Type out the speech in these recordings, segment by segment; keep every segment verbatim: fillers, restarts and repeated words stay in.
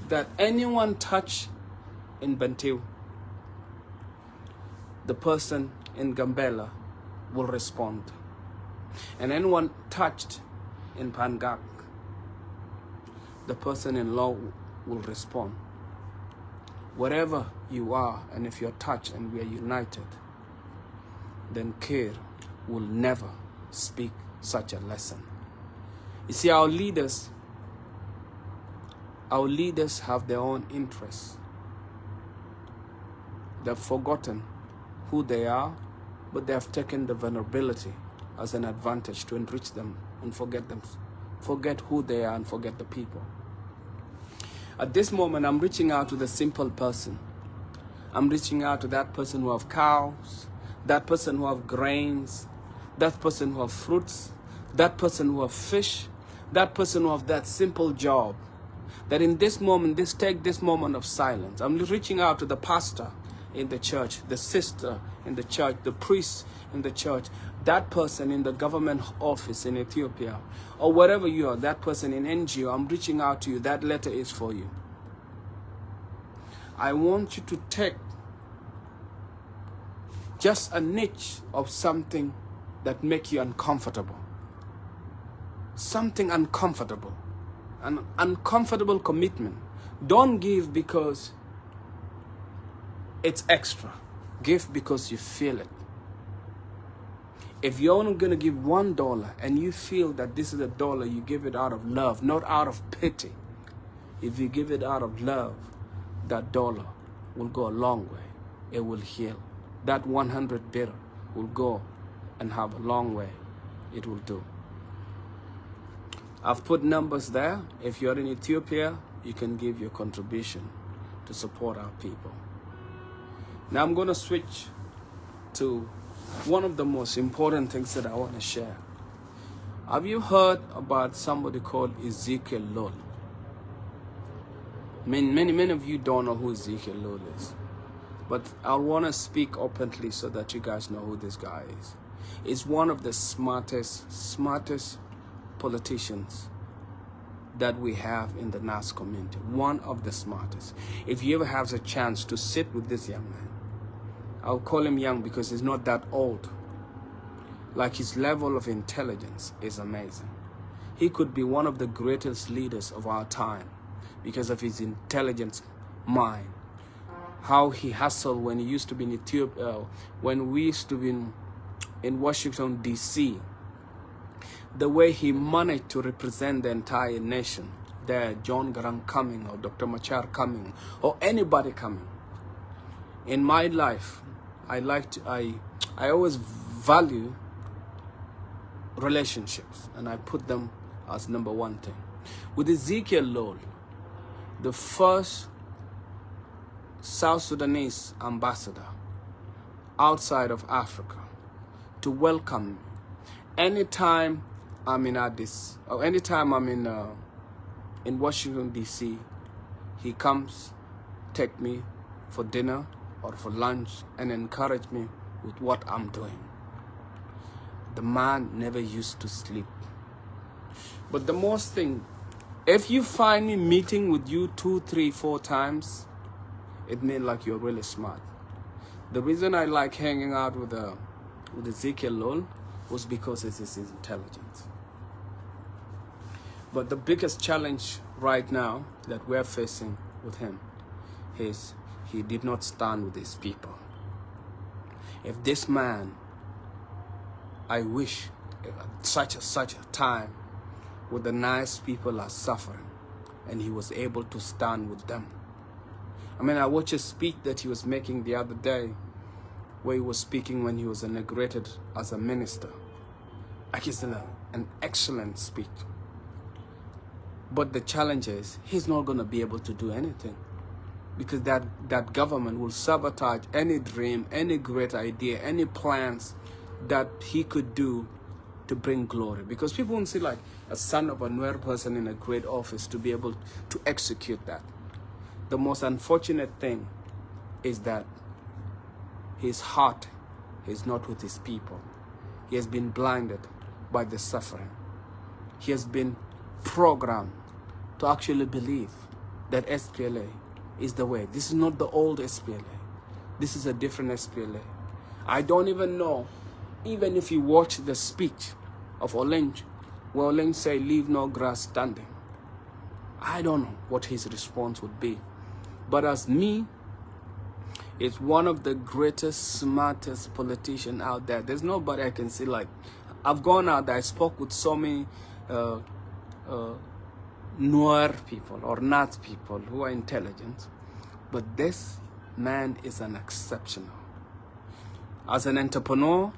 that anyone touch in Bentiu, the person in Gambela will respond. And anyone touched in Pangak, the person in Lou will respond. Wherever you are, and if you're touched and we are united, then Kiir will never speak such a lesson. You see, our leaders, our leaders have their own interests. They've forgotten who they are, but they have taken the vulnerability as an advantage to enrich them and forget them, forget who they are and forget the people. At this moment, I'm reaching out to the simple person. I'm reaching out to that person who have cows, that person who have grains, that person who have fruits, that person who have fish, that person who have that simple job. That in this moment, this take this moment of silence. I'm reaching out to the pastor in the church, the sister in the church, the priest in the church, that person in the government office in Ethiopia, or wherever you are, that person in N G O, I'm reaching out to you. That letter is for you. I want you to take just a niche of something that make you uncomfortable. Something uncomfortable. An uncomfortable commitment. Don't give because it's extra. Give because you feel it. If you're only gonna give one dollar and you feel that this is a dollar, you give it out of love, not out of pity. If you give it out of love, that dollar will go a long way. It will heal. That one hundred birr will go and have a long way. It will do. I've put numbers there. If you're in Ethiopia, you can give your contribution to support our people. Now I'm gonna switch to one of the most important things that I wanna share. Have you heard about somebody called Ezekiel Lol? I mean, many, many of you don't know who Ezekiel Lol is. But I wanna speak openly so that you guys know who this guy is. He's one of the smartest, smartest politicians that we have in the Nas community. One of the smartest. If you ever have the chance to sit with this young man, I'll call him young because he's not that old. Like, his level of intelligence is amazing. He could be one of the greatest leaders of our time because of his intelligence mind. How he hustled when he used to be in Ethiopia, uh, when we used to be in, in Washington, D C. The way he managed to represent the entire nation, there, John Garang coming or Doctor Machar coming or anybody coming. In my life, I like to, I, I always value relationships and I put them as number one thing. With Ezekiel Lol, the first South Sudanese ambassador outside of Africa to welcome me. Anytime I'm in Addis, or anytime I'm in, uh, in Washington, D C, he comes, take me for dinner or for lunch and encourage me with what I'm doing. The man never used to sleep. But the most thing, if you find me meeting with you two, three, four times, it means, like, you're really smart. The reason I like hanging out with, uh, with Ezekiel Lol was because it's his intelligence. But the biggest challenge right now that we're facing with him is he did not stand with his people. If this man, I wish, at such a, such a time where the Nas people are suffering, and he was able to stand with them. I mean, I watched a speech that he was making the other day where he was speaking when he was inaugurated as a minister. Like, it's an, an excellent speech. But the challenge is, he's not gonna be able to do anything because that, that government will sabotage any dream, any great idea, any plans that he could do to bring glory. Because people won't see, like, a son of a Nuer person in a great office to be able to execute that. The most unfortunate thing is that his heart is not with his people. He has been blinded by the suffering. He has been programmed to actually believe that S P L A is the way. This is not the old S P L A. This is a different S P L A. I don't even know, even if you watch the speech of Oleng, where Oleng say, "Leave no grass standing." I don't know what his response would be. But as me, it's one of the greatest, smartest politician out there. There's nobody I can see like, I've gone out there, I spoke with so many uh, uh, Nuer people or Naath people who are intelligent, but this man is an exceptional. As an entrepreneur,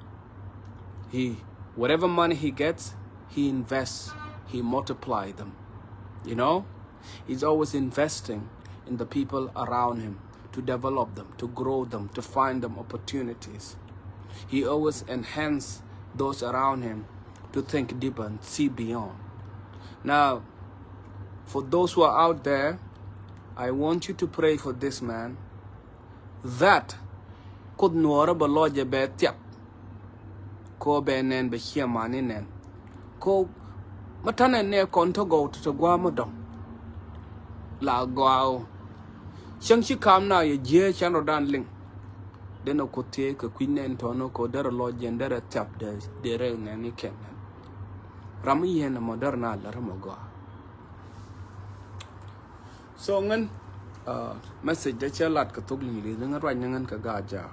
he, whatever money he gets, he invests, he multiply them. You know, he's always investing in the people around him to develop them, to grow them, to find them opportunities. He always enhance those around him to think deeper and see beyond. Now, for those who are out there, I want you to pray for this man that Kuoth Nuɔɔrä bɛ lɔcɛ bɛ thiap. Ko bɛ nɛn bɛ ciɛ mani nɛn. Ko ma tanɛ nɛ kɔn tɔ gɔw tɔ tɔ gua̱a̱ ma dɔŋ. La gɔaa o. Cäŋ ci ka̱m na yɛ jiee cɛn rɔ dan liŋ. Denɛ Kuoth thiee kɛ kui̱ nɛn tɔnɔ ko derɛ lɔcɛ derɛ thiap dee rɛ nɛn i̱ kɛn nɛn. Ram i̱ yɛn ɛmɔ derɛ na lär ɛmɔ gɔaa. So ŋän message dee cɛ lat kɛ thok Liŋli̱th, ŋän ruac ni ŋän kɛ Gaa Jaak.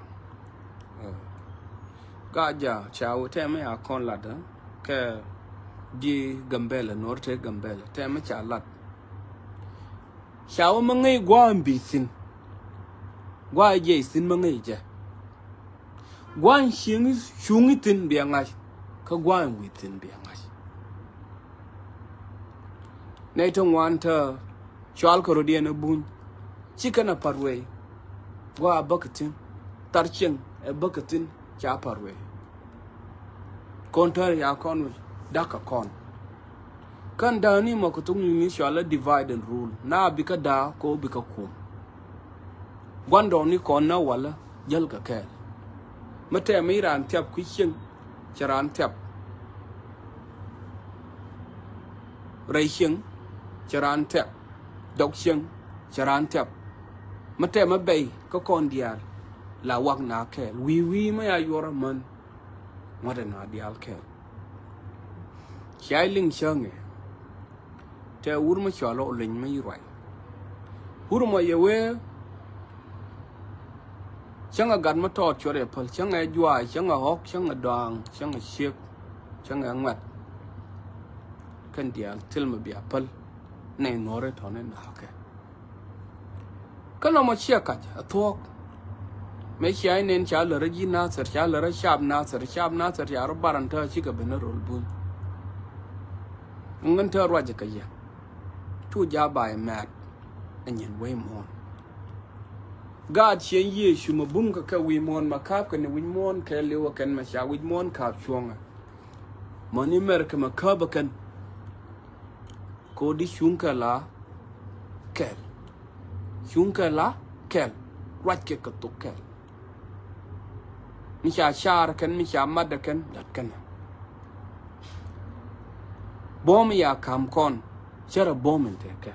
Gaa Jaak ca wä tɛmɛ a kɔn lat kɛ di Gambɛlɛ, Nuɔr te Gambɛlɛ tɛmɛ ca lat. Ca wä mä ŋäc gua̱a̱ in bi thi̱n, gua̱a̱ jɛ thi̱n mä ŋäc jɛ. Gua̱a̱ in cieŋ cuŋ i̱ thi̱n bia ŋa̱c, kä gua̱a̱ in wi̱i̱ thi̱n bia ŋa̱c. Nɛy ti ŋuan te cual kɛ rot yɛn ɛ buny, ci kɛn a pa̱t wee. Gua̱a̱ bäk thi̱n, thar cieŋ ɛ bäk thi̱n ca pa̱t wee. Kɔn tär ya kɔn wi̱c da̱k kɛ kɔn. Kän da̱a̱ni mɔ kɛ thok Liŋli̱th cual ɛ divide and rule. Na bikɛ da̱a̱ kɛ ɣöö bikɛ kuɔ̱m. Gua̱ndɔɔŋni kɔn na walä jäl kɛ kɛɛl. Mi tɛmɛ i̱ raan thiap kui̱ cieŋ, cɛ raan thiap. Rɛy cieŋ, cɛ raan thiap. Dɔk cieŋ, cɛ raan thiap. Mi tɛmɛ bɛy kä kɔn diaal la wak na kɛɛl. Wi̱i̱ wi̱i̱ mi ya yuɔr amäni. Ŋuɔ̱tɛ na diaal kɛɛl. Cia i̱ liŋ cäŋ ɛ. Tɛ wur mi cɔal ɔ leny mi i̱ ruac. Wur mɔ yɛ wee. Cäŋ ɛ gat mi tɔɔt cuɔr yɛ päl, cäŋ ɛ juaac, cäŋ ɛ ɣɔ̱k, cäŋ ɛ dɔaaŋ, cäŋ ɛ ciek, cäŋ ɛ ŋuɛt. Kɛn diaal thil mi bia päl. Nɛy Nuɔ̱ɔ̱ri tɔ̱ni na̱a̱kɛ. Kä nɔmɔ ciɛ kac a thuɔ̱k. Mëë cia inɛn ca lärä ji̱ Nathir, ca lärä cap Nathir, cap Nathir ca rɔ bar ɛn tääk cikɛ ben a röl buny. Ŋän tääk ruacɛ kɛ yɛ. Cu ja̱ ba imɛt ɛ nyin wec muɔ̱ɔ̱n. Gaat cieŋ Yecu mɛ bum kɛ kɛ wi̱i̱ muɔ̱ɔ̱n mɛ ka̱a̱p kɛ ni wi̱c muɔ̱ɔ̱n kɛ liwä kɛn mɛ ca wi̱c muɔ̱ɔ̱n ka̱a̱p cuɔ̱ŋɛ. Mäni mɛr kɛ mɛ käp ɛ kɛn. Kodi cuŋ kɛ la kɛl. Cuŋ kɛ la kɛl. Ruac kɛ kɛ thok kɛl. Mi ca car kɛn, mi ca mat kɛn, lat kɛn. Bom ya kam kɔn, cɛ rɛ bom in tekɛ.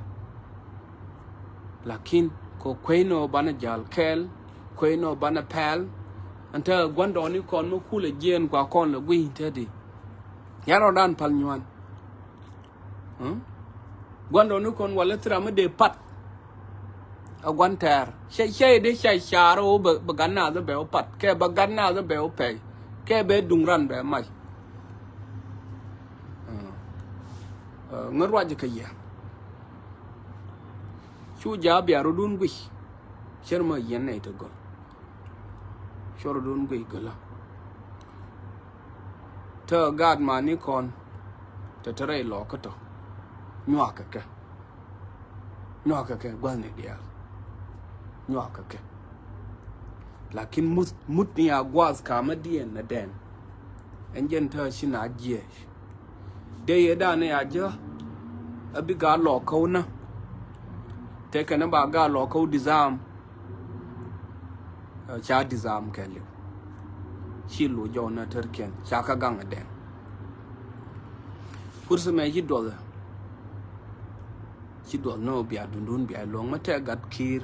Lakin kɔ kuey nɔ banɛ jal kɛl, kuey nɔ banɛ pɛl. Ɛn te guandɔni kɔn mi kulɛ jiɛn kua kɔn lɛ guiy te di. Ya rɔ dan pal nyuan. Hmm? Guandɔni kɔn walɛ thira mi dee pat. A guan tɛɛr. Cɛ, cɛ dee cɛ car o bɛ, bɛ gan naath bɛ o pat. Kɛ bɛ gan naath bɛ o pɛy. Kɛ bɛ duŋ ran bɛ mac. Hmm. Ŋä ruac kɛ yɛ. Cu ja̱ bia rɔ̱dun guic. Cär mɔ yɛn nɛy te gɔl. Cor rɔ̱dun guic gölä. Te gaat mani kɔn. Te te rɛy lɔɔkä tɔ. Nyuakä kɛ. Nyuakä kɛ gua̱thni diaal. Nyuakä kɛ. Lakin mut, mut ni a gua̱a̱th kamädiɛn na dɛn. Ɛn jɛn te ci na jiɛc. Dee yɛ dan ni a jɛ. A bi gaa lɔɔkä wä na. Te kɛn ba gaa lɔɔkä wä disarm. Ca disarm kɛ liw. Ci lo jɔw na tärkiɛn ca kä gaŋ a dɛn. Pur si mɛ ci duɔth. Ci duɔth ni ɣöö bia dundun bia luɔ̱ŋ mi tɛk gat ki̱i̱r.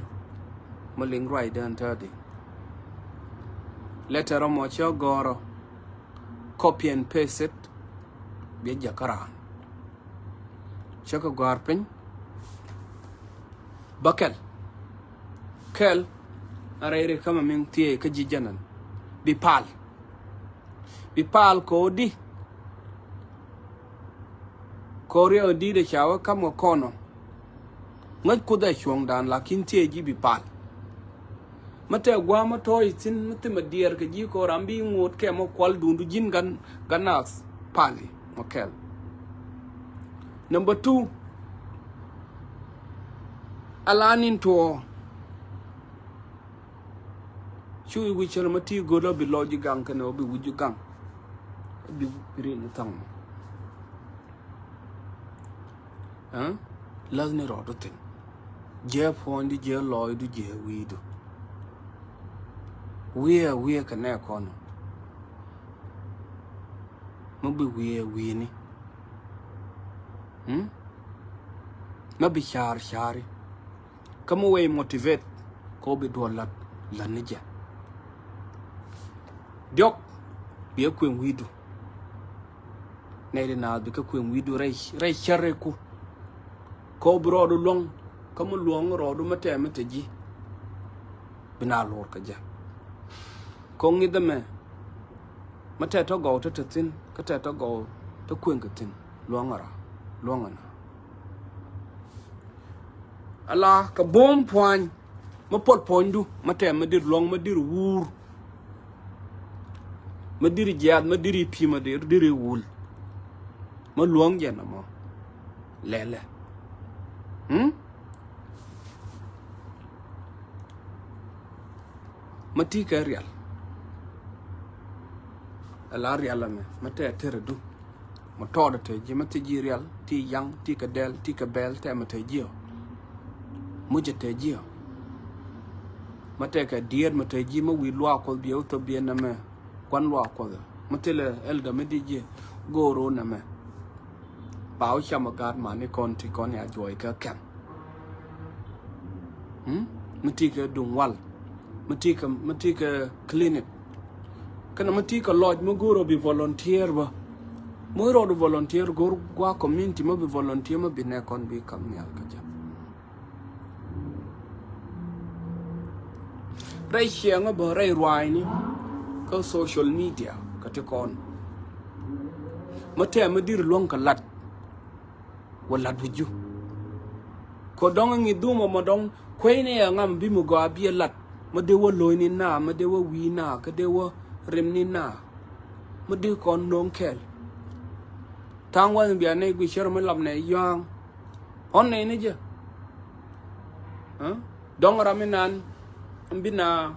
Mi liŋ ruacdä ɛn täätdi. Letter ɔmɔ cä gɔ̱rä. Copy and paste it. Bia jakä raan. Cä kɛ gɔ̱a̱r piny. Bä kɛl. Kɛl. A rɛy ri kamɛ miŋ thiee kä ji̱ jɛnɛn. Bi pal. Bi pal ko̱di. Ko̱ri ɔ di̱i̱t ɛ ca wä kam kɛ kɔnɔ. Ŋäc Kuoth ɛ cuɔ̱ŋdan lakin thiee ji̱ bi pal. Mä tɛ gua̱a̱ mä tɔ̱ɔ̱c thi̱n mä thimɛ diɛɛr kɛ ji̱ ko̱ ram bi ŋo̱o̱t kɛ mä kual duundu ji̱n gan gan naath pali mä kɛl. Number two. Ala nin tuɔɔ. Cu i̱ wi̱c cäl ma ti go̱o̱r ɔ bi lɔc ji̱ gaŋ kɛnɛ ɔ bi wi̱c ji̱ gaŋ. Bi rin thaŋ. Ɛ? Läthni rɔɔdu thi̱n. Jiɛ puɔ̱nydu, jiɛ lɔcdu, jiɛ wi̱i̱du. Wi̱i̱ ɛ wi̱i̱ kɛ nɛ kɔn. Ma bi wi̱i̱ ɛ wi̱i̱ni. Hmm? Ma bi ca̱a̱r ca̱a̱ri. Kä mi wee motivate kɛ ɣöö bi duɔl la̱t la̱t ni jɛ. Diɔ̱k bi ɛ kueŋ wi̱i̱du. Nɛy di naath bi kä kueŋ wi̱i̱du rɛy rɛy cär rɛy ku. Kɛ ɣöö bi rɔɔdu luɔ̱ŋ kä mi luɔ̱ŋ rɔɔdu mi tɛm mi te ji̱. Bi na luɔr kä jɛ. Kɔŋ ŋi̱th ɛmɛ. Mi tɛt tɔ gɔw tɔ te thi̱n kä tɛt tɔ gɔw tɔ kueŋ kɛ thi̱n. Luɔ̱ŋ ara luɔ̱ŋ ana. Ala kɛ buɔ̱m pua̱ny. Mi puɔl puɔ̱nydu mi tɛm mi dir luɔ̱ŋ mi dir wuur. Mi dir jiath mi dir i̱ pi̱ mi dir dir i̱ wul. Mi luɔ̱ŋ jɛ nɔmɔ. Lɛlɛ. Hmm? Ma ti kɛ rial. Ala rial amɛ ma tɛ tɛrɛ du. Ma tɔɔdɛ tɛ ji̱ ma ti ji̱ rial ti yaŋ ti kɛ dɛl ti kɛ bɛl tɛ ma tɛ ji̱ ɔ. Mucɛ tɛ ji̱ ɔ. Ma tɛ kɛ diɛɛr ma tɛ ji̱ ma wi̱i̱ luaak Kuɔth biɛ wä thop biɛ nɛmɛ. Kuan luaak Kuɔth mi thilɛ elder mi di jiɛ go̱o̱r ɣöö nɛmɛ. Ba wä cam a gaat mani kɔn ti kɔn ya juɔc kä kɛm. Hmm? Mi ti kɛ duŋ wal. Mi ti kɛ mi ti kɛ clinic. Kɛnɛ mi ti kɛ lɔc mi go̱o̱r ɣöö bi volunteer bä. Mi rɔɔdu volunteer go̱o̱r gua community mi bi volunteer mi bi nɛ kɔn bi kam nhial kä jɛ. Rɛy ciɛŋä bä rɛy ruaacni kä social media kä ti kɔn. Mä tɛm mä dir luɔ̱ŋ kä lat. Wä lat wi̱cu. Kɔ dɔ̱ŋ ŋi̱th dhumɔ mɔ dɔ̱ŋ kuecni ɛ ŋam bi mi gɔaa bi ɛ lat. Mä dee wä lo̱cni na mä dee wä wi̱i̱ na kä dee wä rimni na. Mä dee kɔn no̱o̱ŋ kɛl. Tha̱a̱ŋ wäth in bia nɛy guic cär mi lam nɛ yɔ̱a̱ŋ. Ɣɔn nɛy ni jɛ. Dɔ̱ŋ ram inan in bi na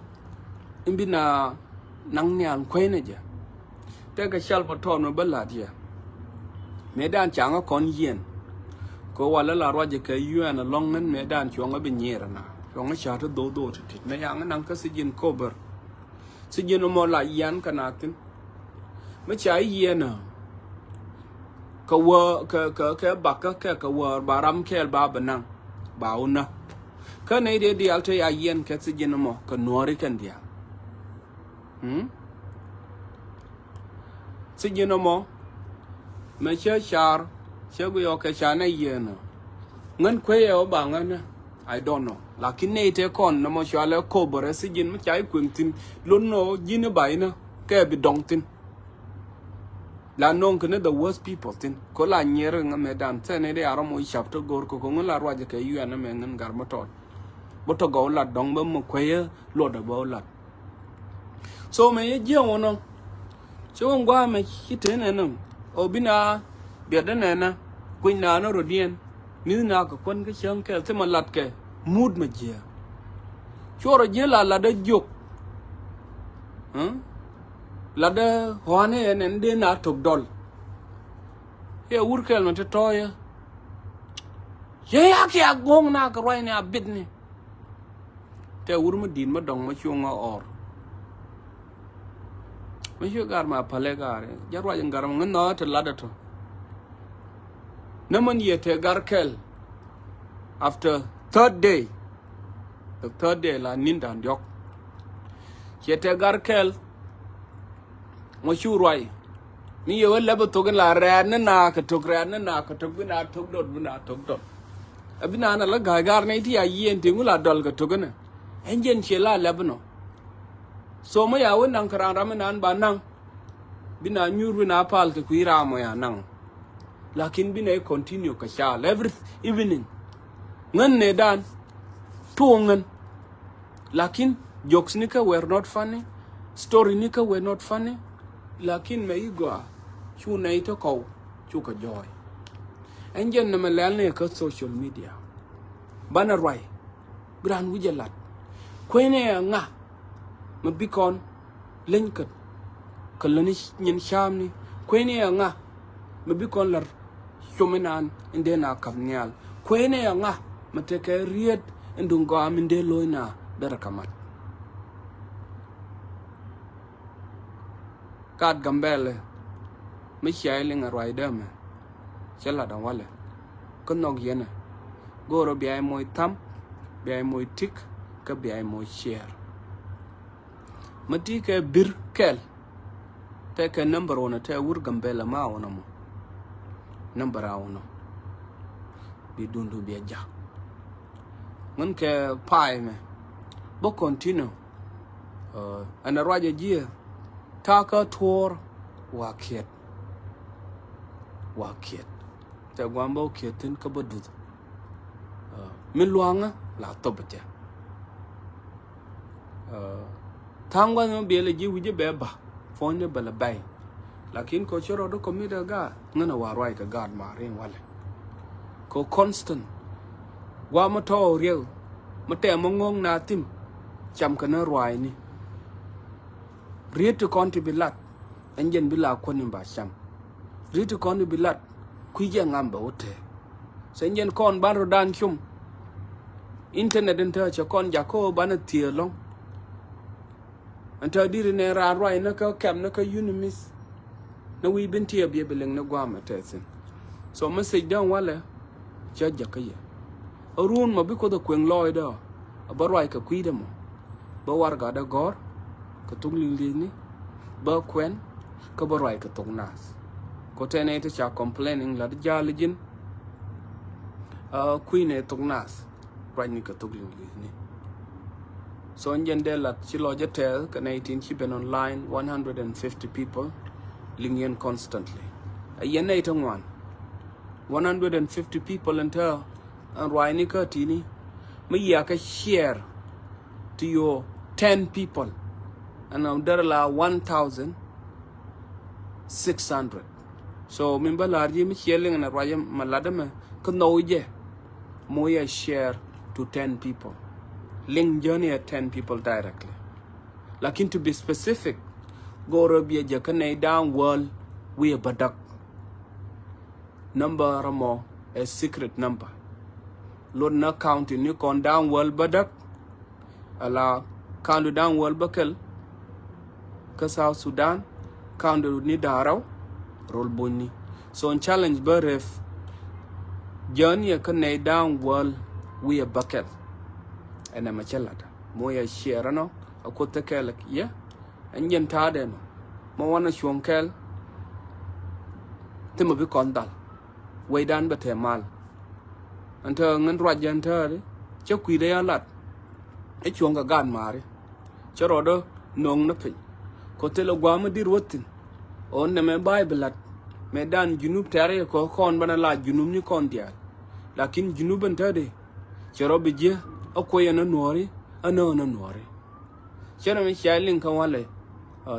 in bi na naŋ nhial kueynɛ jɛ. Tekɛ cal bä tɔɔt mi bä la̱t yɛ. Mëëdan caŋä kɔn yiɛn. Kɛ walä la ruacɛ kɛ U N alɔŋ ŋän mëëdan cuɔ̱ŋä bi nyier ɛna cuɔ̱ŋä ca̱t ti dho̱o̱k dho̱o̱k ti tit mɛ yaŋä naŋ kä thi̱ji̱n kobär. Thi̱ji̱n mɔ la yian kɛ na thi̱n. Mi ca yiɛn ɛ kɛ wäär kɛ kɛ kɛ bakä kɛ kɛ wäär ba ram kɛɛl ba bi naŋ ba wä nä. Kä nɛy dee diaal te ya yiɛn kɛ thi̱ji̱n mɔ kɛ nuɔ̱ɔ̱ri kɛn diaal. Thi̱ji̱n mɔ mɛ cä car cä gui ɔ kɛ ca nɛ yiɛn ɔ. Ŋän kuey ɛ ɔ ba ŋän ɛ. I don't know. Lakin nɛy tëë kɔn nɔmɔ cualɛ kobärɛ thi̱ji̱n mi ca i̱ kueŋ thi̱n. Lon nɔ ji̱n i̱ ba inä kɛ bi dɔŋ thi̱n. La no̱o̱ŋ kɛ ni the worst people thi̱n. Kɛ la nyier ŋä mëëdan thɛn i̱ di arɔm wä cap tä go̱o̱r kɛ kɛ ŋun la ruacɛ kɛ U N ɛmɛ ŋän gar mi tɔɔt. Bä tɔ gɔw lat dɔŋ bä mi kueyä luɔtdä bä wä lat. So mɛ yɛ jiɛn wä nɔ. Ci wä ŋuan mɛ ci te nɛnɛ ɔ bi na biɛt dä nɛnɛ kui̱ny na nɔ rɔ diɛn. Mi̱th na kɛ kuän kä cäŋ kɛl thimɛ lat kɛ mut mɛ jiɛ. Cuɔrɔ jiɛ la lat dä jiök. Lat dä ɣɔ̱a̱nɛ ɛn ɛn dee na tok dɔl. Yɛ wur kɛl mɛ ti tɔɔyä. Yɛ yak yak go̱o̱ŋ na kɛ ruacni a bitni. Tɛ wur mi di̱i̱t mi dɔ̱ŋ mi cuŋ ɣä ɔr. Mi cuɛ gar ma palɛ gar jɛ ruac in gar mi ŋä nhɔakä ti lat ɛ tɔ. Nä min yɛ tɛ gar kɛl. After third day, the third day la ni̱n da̱ŋ diɔ̱k. Ciɛ tɛ gar kɛl. Mɔ cu ruac. Mi yɛ wä lɛp ɛ thok in la rɛɛt ni na kɛ tok, rɛɛt ni na kɛ tok, bi na tok dɔt, bi na tok dɔt. Ɛ bi na na la ga̱a̱c gar nɛy ti a yieen ti ŋu la dɔl kɛ tok inɛ. Ɛn jɛn ciɛ la lɛp inɔ. So mɔ ya wä naŋ kɛ ran ram inan ba naŋ. Bi na nyuur, bi na pal kɛ kui̱ ram mɔ ya naŋ. Lakin bi na i̱ continue kɛ cal every evening. Ŋän nɛ dan tuɔŋ ŋän. Lakin jokes ni kä were not funny. Story ni kä were not funny. Lakin mɛ i̱ gɔaa cu nɛy te kɔw cu kɛ jɔɔy. Ɛn jɛn nɛmɛ lɛl ni kä social media. Banɛ ruac. Bi raan wi̱c ɛ lat. Kuenɛ ɛ ŋa mɛ bi kɔn leny kɛ kɛ läni nyin camni? Kuenɛ ɛ ŋa mɛ bi kɔn lar com inan in dee na kap nhial? Kuenɛ ɛ ŋa mɛ tekɛ riet in duŋ gɔaa min dee lo̱c na derɛ kɛ mat? Gat Gambɛlɛ mi cia i̱ liŋ a ruacdä ɛmɛ. Cä lat a walɛ kä nhɔk yɛnɛ. Go̱o̱rä bia i̱ moc tham, bia i̱ moc tik, kä bia i̱ moc ciɛɛr. Mi ti kɛ bir kɛl. Tɛ kɛ number wunɛ tɛ wur Gambɛlɛ ma wunɛ mɔ. Number a wunɛ bi dundu bia jak. Ŋun kɛ pa̱a̱y mɛ bä continue. Ɛn a ruacɛ jiɛ takä tuɔɔr wa kiɛt. Wa kiɛt tɛ guam bä kiɛt thin kä bä duth. Min luaŋä la thop tɛ. Tha̱a̱ŋ gua̱th mi biɛl ji̱ wi̱cä bɛ ba puɔ̱ny ni bɛ lɛ bɛy. Lakin kɛ cä rɔɔdu kɔmit ɛ gaat ŋän a wa ruac kɛ gaat ma riŋ walɛ. Kɛ constant gua̱a̱ mi tɔɔk riɛk mi tɛm mi ŋo̱o̱ŋ na thim. Cam kɛ ni ruaacni. Riet ti kɔn ti bi lat ɛn jɛn bi la kuäni ba cam. Riet ti kɔn ti bi lat kui̱ jɛ ŋam bɛ wä tɛɛ. Cɛ jɛn kɔn ban rɔ dan cum. Internet in tɛ cɛ kɔn jakä banɛ thiee lɔŋ. Ɛn tɛ diri nɛ raan ruac ni kä kɛm ni kä unimith. Ni wi̱i̱ bin tiɛɛp yɛ bi liŋ ni guam ɛ tɛthin. So message däŋ walɛ cä jäkä yɛ. Ɛ run mɔ bi Kuoth ɛ kueŋ lɔɔcdä ɛ bä ruac kɛ kui̱dɛ mɔ. Bä warɛgakdä gɔ̱r kɛ thok liŋli̱thni. Bä kuɛn kä bä ruac kɛ thok nath. Kɔ tɛn ɛ ti ca complaining lat ja̱a̱l ji̱n. Kui̱n ɛ thok nath. Ruacni kɛ thok liŋli̱thni. So in jɛn dee lat ci lɔc ɛ tɛth kɛ nɛy tin ci ben online one hundred and fifty people. Liŋ yɛn constantly. Ɛ yɛn nɛy te ŋuan. One hundred and fifty people in tɛ ɛn ruacni kä tini. Mi yia kɛ share to your ten people. Ɛn ɛ derɛ la one thousand six hundred. So min bä la̱r ji̱ mi ciɛ liŋ ɛn a ruacä ma lat ɛmɛ kä nhɔw jɛ. Moc a share to ten people. Liŋ journey a ten people directly. Lakin to be specific, go̱o̱rä biɛ jɛ kä nɛy da̱a̱ŋ wäl wi̱i̱ a bädäk. Number mɔ ɛ secret number. Lot na county ni kɔn da̱a̱ŋ wäl bädäk. Ala county da̱a̱ŋ wäl bäkɛl kä South Sudan, county ni da̱ŋ rɛw rol bonyni. So in challenge bä ref. Journey ɛ kä nɛy da̱a̱ŋ wäl wi̱i̱ a bäkɛl. Ɛn ɛmɛ cä lat moc a share ɛnɔ a Kuoth te kɛɛl yɛ. Ɛn jɛn ta̱a̱dɛ nɔ mɔ wanɛ cuɔ̱ŋ kɛɛl. Thimɛ bi kɔn dhal wecdan bɛ te mal. Ɛn te ŋän ruac jɛn tääri cä kui̱dɛ ya lat. Ɛ cuɔ̱ŋ kɛ gaat maari cä rɔɔdä no̱o̱ŋ ni piny. Kɔ thilɛ gua̱a̱m mi di̱t wä thi̱n. Ɣän nɛmɛ ba̱a̱c bi lat mɛ dan junub tɛ̈ri kɔ kɔn banɛ la junub ni kɔn diaal. Lakin junub ɛn tätdi cɛ rɔ bi jiɛ ɛ kuɔy ɛn ɛ nuɔ̱ɔ̱ri ɛ nä ɛn ɛ nuɔ̱ɔ̱ri. Cɛ rɛ mi cia liŋ kä walɛ.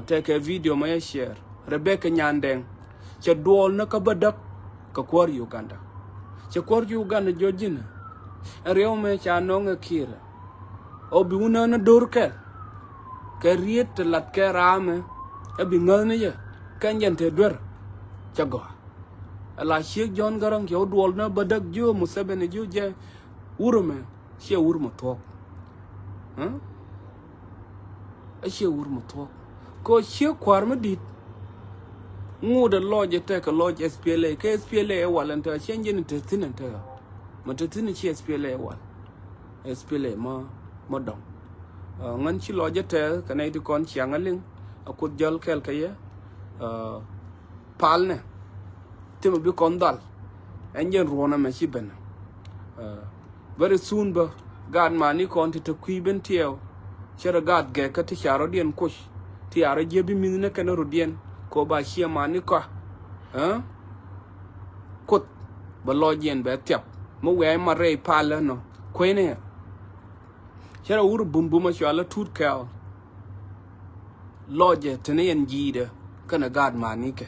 Tɛkɛ video ma yɛ share Rebecca Nyandɛŋ. Cɛ duɔl ni kä bädäk kɛ kuäär Uganda. Cɛ kuäär Uganda jɔ̱ ji̱n ɛ riɛw mɛ ca nɔŋ ɛ Kiir. Ɔ bi wunä ni do̱r kɛl kɛ riet ti lat kɛ raamɛ ɛ bi ŋäth ni yɛ kɛn jɛn te duer. Cɛ gɔaa. Ɛ la ciek John Garang cɛ wä duɔl ni bädäk jiö Museveni jiö jɛ wurumɛ. Ciɛ wur mɔ thuɔ̱k. Ɛ ciɛ wur mɔ thuɔ̱k. Kɛ ciɛ kua̱r mi di̱t. Ŋut ɛ lɔc ɛ tɛk kɛ lɔc S P L A kɛ S P L A ɛ wal ɛn tɛ ciɛ jɛn in te thi̱n ɛn tɛ. Mɛ te thi̱n ci S P L A wal. S P L A mɔ, mɔ dɔŋ. Ŋän ci lɔcɛ tɛth kɛ nɛy ti kɔn ciaŋ a liŋ a Kuoth jäl kɛl kɛ yɛ. Palnɛ ti mɛ bi kɔn dhal. Ɛn jɛn ruɔ̱n ɛmɛ ci ben. Very soon bä gaat mani kɔn ti te kui̱ ben tiɛɛw. Cɛ rɔ gaat gɛk kä ti ca rɔ̱diɛn kuc ti a rɔ jiɛ bi mi̱th ni kɛn rɔ̱diɛn kɛ ɣöö ba ciɛ mani kɔa. Kuoth bɛ lɔc yɛn bɛ thiap mi wiaa imat rɛy palä nɔ kuenɛ. Cɛ rɔ wur bumbum a cual a tut kɛɛl. Lɔcɛ teni yɛn ji̱i̱dɛ kɛnɛ gaat manikɛ.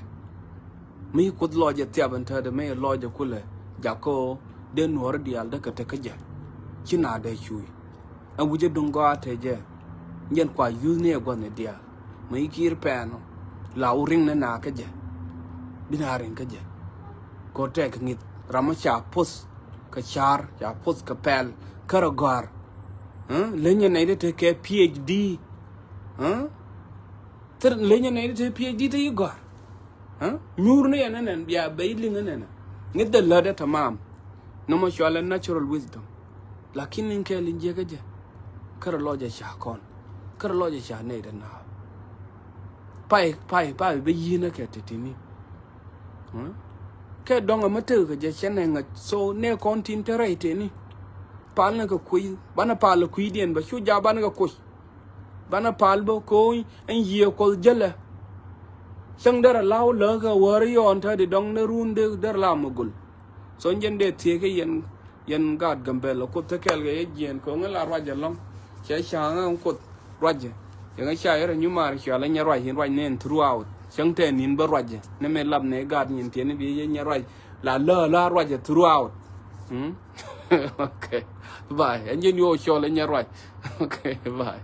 Mi Kuoth lɔcɛ thiap ɛn tätdɛ mi lɔcɛ kulɛ jakä den nuɔ̱ɔ̱ri diaal dee kɛ tekä jɛ. Ci na dee cuy ɛn wi̱cɛ duŋ gɔaa te jɛ. Jɛn kua yuthni ɛ gua̱thni diaal mi kiir pɛɛnɔ. La wä riŋ ni na kä jɛ. Bi na riŋ kä jɛ. Kɛ ɣöö tɛk ŋi̱th ram mi ca poth kɛ car ca poth kɛ pɛl kärɛ gɔ̱a̱r. Lenyɛ nɛy ti te kɛ P H D. Thir lenyɛ nɛy ti te P H D te yi gɔ̱a̱r. Nyuur ni yɛn ɛnɛn bia bɛ yi liŋ ɛnɛn. Ŋi̱th dee lätdɛ tamam. Nɔmɔ cualɛ natural wisdom. Lakin in kɛɛl in jiäkä jɛ. Kärɛ lɔcɛ ca kɔn kärɛ lɔcɛ ca nɛy dee naap. Pay pay pay bɛ yi̱n ɛ kɛ te tini. Kɛ dɔŋ ɛmɛ tek kɛ jɛ cɛ nɛ ŋäc so nɛ kɔn tin te rɛy teni. Pal ni kɛ kui̱ banɛ pal kui̱diɛn bɛ cu ja banɛ kɛ kuc. Banɛ pal bä ko̱o̱ny ɛn yiëë Kuɔth jälɛ. Cäŋ derɛ law läkä wäärä yɔɔn te di dɔŋ ni run dee derɛ la mɛ gul. So jɛn dee thiee kɛ yɛn. Yɛn gaat Gambɛl a Kuoth te kɛɛl kɛ yɛ jiɛɛn kɛ ɣöö ŋä la ruac ɛlɔ̱ŋ. Cɛ ca̱ŋ ɛn Kuoth ruacɛ. Yɛ ŋä ca yɛrɛ nyumaar cual ɛ nyɛ ruac in ruac nɛn throughout. Cäŋ tɛ ni̱n bä ruacɛ ni mɛ lap nɛ gaat nyin tiɛni bi yɛ nyɛ ruac. La lä la ruacɛ throughout. Okay. Bye. Ɛn jɛn yo̱o̱ cɔl ɛ nyɛ ruac. Okay. Bye.